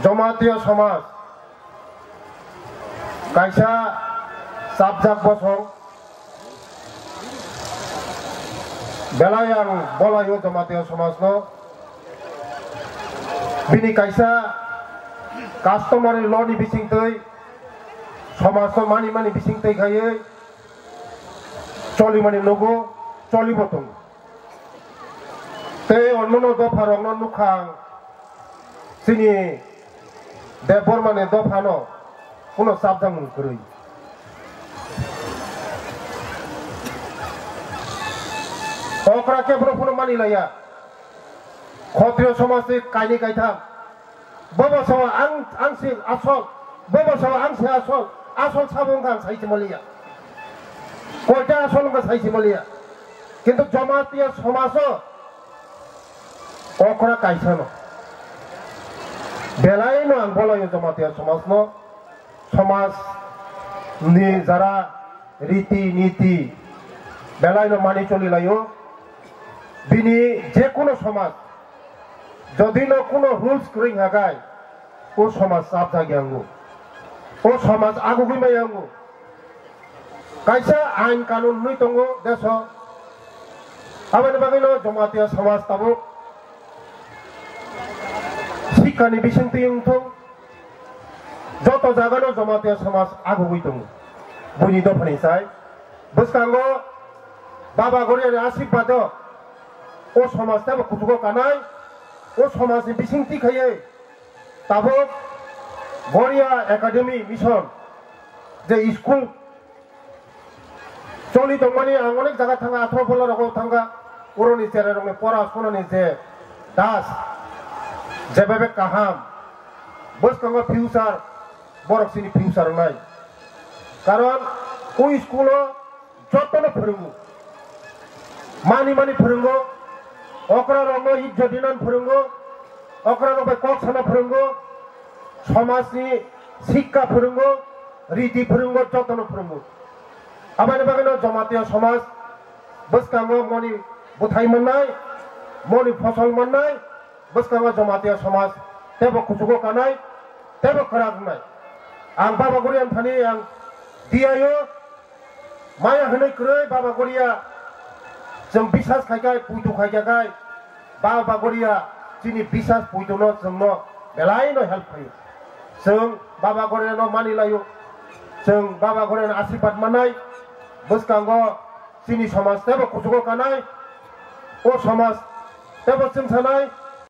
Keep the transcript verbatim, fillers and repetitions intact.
Jamatia somaj kaisa chapjak bosong, belai ang bolaio Jamatia somajno. Bini kaisa customary law ni bisingtwi, somajno mani mani bisingtwi khaiwi cholimani nugo, cholibo tongo. Tei onono dopharokno nukha ang, chini Debbarmani dophano kuno chapjakmung kwrwi. Okra khe borok phano mani laiya. Khotriyo somajni kainwi kaitham. Bobo sao ang, ang se asol. Bobo sao ang se asol. Asol sabo wngkha ang sai se maliya. Koita asol wngkha sai se maliya. Kintu Jamatia somajo okra kaisano. Belaino ang bolaio Jamatia somajno. Somaj ni jara riti niti belaino mani choli laio. Bini je kuno somaj, jodi no kuno rules kwrwi hagai, o somaj chapjak yango, o somaj agugwi mai yango. Kaisa ain kanun nwi tongo deso, aboni bagwino Jamatia somaj tabuk sikkani bisingtwi wngthung. Joto jagano Jamatia somaj agugwi tongo. Buini dophani sai bwskango Baba Goriani asirbajo o somaj teibo kuchugo kanai, o somajni bisingtwi khaiwi tabuk Goria Academy Mission je school choli tongmani ang onek jaga thanga, athro phola rogo thanga, uroni cherai rokni pora sunani je das, jebabe kaham, bwskango future, borok chini future wngnai. Karon o school o jotono phwrwngo, mani mani phwrwngo, okra rokno ijjot dinani phwrwngo, okra rok bai kok sana phwrwngo, somajni sikka phwrwngo, riti phwrwngo, jotono phwrwngo. Aboni bagwino Jamatia somaj bwskango moni bwthai mannai, moni phosol mannai, bwskango Jamatia somaj teibo kuchugo kanai, teibo kwrak wngnai. Ang Baba Goriani thani ang diyaio, maya hwnwi kwrwi Baba Goria, chwng bisas khai khai, puitu khai khai, Baba Goria chini bisas puituno chwngno belaino help khaio. Chwng Baba Goriano mani laio. Chwng Baba Goriano asirbat mannai. Bwskango chini somaj teibo kuchugo kanai. O somaj teibo chwngsanai.